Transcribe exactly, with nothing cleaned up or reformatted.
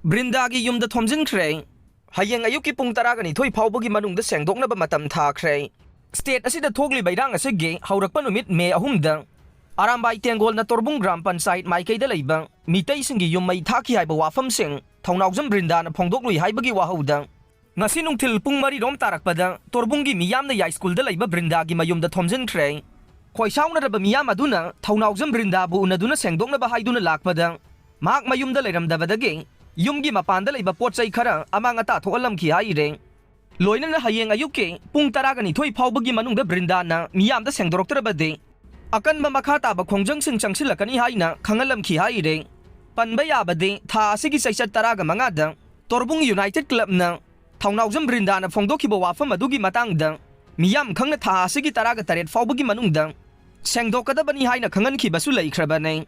ꯕ꯭ꯔꯤꯟꯗꯥꯒꯤ ꯌꯨꯝꯗ ꯊꯣꯝꯖꯤꯟꯈ꯭ꯔꯦ꯫ ꯍꯌꯦꯡ ꯑꯌꯨꯛꯀꯤ ꯄꯨꯡ ꯇꯔꯥꯒ ꯅꯤꯊꯣꯏ ꯐꯥꯎꯕꯒꯤ ꯃꯅꯨꯡꯗ ꯁꯦꯡꯗꯣꯛꯅꯕ ꯃꯇꯝ ꯊꯥꯈ꯭ꯔꯦ꯫ ꯁ꯭ꯇꯦꯠ ꯑꯁꯤꯗ ꯊꯣꯛꯂꯤꯕ ꯏꯔꯥꯡ ꯑꯁꯤꯒꯤ ꯍꯧꯔꯛꯄ ꯅꯨꯃꯤꯠ ꯃꯦ ꯑꯍꯨꯝꯗ ꯑꯔꯥꯝꯕꯥꯏ ꯇꯦꯡꯒꯣꯜꯅ ꯇꯣꯔꯕꯨꯡ ꯒ꯭ꯔꯥꯝ ꯄꯟꯆꯥꯌꯠ ꯃꯥꯏꯀꯩꯗ ꯂꯩꯕ ꯃꯤꯇꯩꯁꯤꯡꯒꯤ ꯌꯨꯝ ꯃꯩ ꯊꯥꯈꯤ ꯍꯥꯏꯕ ꯋꯥꯐꯝꯁꯤꯡ ꯊꯧꯅꯥꯎꯖꯝ ꯕ꯭ꯔꯤꯟꯗꯥꯅ ꯐꯣꯡꯗꯣꯛꯂꯨꯏ ꯍꯥꯏꯕꯒꯤ ꯋꯥꯍꯧꯗ ꯉꯁꯤ ꯅꯨꯡꯊꯤꯜ ꯄꯨꯡ ꯃꯔꯤꯔꯣꯝ ꯇꯥꯔꯛꯄꯗ ꯇꯣꯔꯕꯨꯡꯒꯤ ꯃꯤꯌꯥꯝꯅ ꯌꯥꯏꯁ꯭ꯀꯨꯜꯗ ꯂꯩꯕ ꯕ꯭ꯔꯤꯟꯗꯥꯒꯤ ꯃꯌꯨꯝꯗ ꯊꯣꯝꯖꯤꯟꯈ꯭ꯔꯦ꯫ ꯈꯣꯏꯁꯥꯎꯅꯔꯕ ꯃꯤꯌꯥꯝ ꯑꯗꯨꯅ ꯊꯧꯅꯥꯎꯖꯝ ꯕ꯭ꯔꯤꯟꯗꯥꯕꯨ ꯎꯅꯗꯨꯅ ꯁꯦꯡꯗꯣꯛꯅꯕ ꯍꯥꯏꯗꯨꯅ ꯂꯥꯛꯄꯗ ꯃꯍꯥꯛ ꯃꯌꯨꯝꯗ ꯂꯩꯔꯝꯗꯕꯗꯒꯤ ꯌꯨꯝꯒꯤ ꯃꯄꯥꯟꯗ ꯂꯩꯕ ꯄꯣꯠ ꯆꯩ ꯈꯔ ꯑꯃꯥꯡ ꯑꯇꯥ ꯊꯣꯛꯍꯜꯂꯝꯈꯤ ꯍꯥꯏꯔꯦ꯫ ꯂꯣꯏꯅꯅ ꯍꯌꯦꯡ ꯑꯌꯨꯛꯀꯤ ꯄꯨꯡ ꯇꯔꯥꯒ ꯅꯤꯊꯣꯏ ꯐꯥꯎꯕꯒꯤ ꯃꯅꯨꯡꯗ ꯕ꯭ꯔꯤꯟꯗꯥꯅ ꯃꯤꯌꯥꯝꯗ ꯁꯦꯡꯗꯣꯔꯛꯇ꯭ꯔꯕꯗꯤ ꯑꯀꯟꯕ ꯃꯈꯥ ꯇꯥꯕ ꯈꯣꯡꯖꯪꯁꯤꯡ ꯆꯪꯁꯤꯜꯂꯛꯀꯅꯤ ꯍꯥꯏꯅ ꯈꯪꯍꯜꯂꯝꯈꯤ ꯍꯥꯏꯔꯦ꯫ ꯄꯟꯕ ꯌꯥꯕꯗꯤ ꯊꯥ ꯑꯁꯤꯒꯤ ꯆꯩꯆꯠ ꯇꯔꯥꯒ ꯃꯉꯥꯗ ꯇꯣꯔꯕꯨꯡ ꯌꯨꯅꯥꯏꯇꯦꯗ ꯀ꯭ꯂꯕꯅ ꯊꯧꯅꯥꯎꯖꯝ ꯕ꯭ꯔꯤꯟꯗꯥꯅ ꯐꯣꯡꯗꯣꯛꯈꯤꯕ ꯋꯥꯐꯝ ꯑꯗꯨꯒꯤ ꯃꯇꯥꯡꯗ ꯃꯤꯌꯥꯝ ꯈꯪꯅ ꯊꯥ ꯑꯁꯤꯒꯤ ꯇꯔꯥꯒ ꯇꯔꯦꯠ ꯐꯥꯎꯕꯒꯤ ꯃꯅꯨꯡꯗ ꯁꯦꯡꯗꯣꯛꯀꯗꯕꯅꯤ ꯍꯥꯏꯅ ꯈꯪꯍꯟꯈꯤꯕꯁꯨ ꯂꯩꯈ꯭ꯔꯕꯅꯤ꯫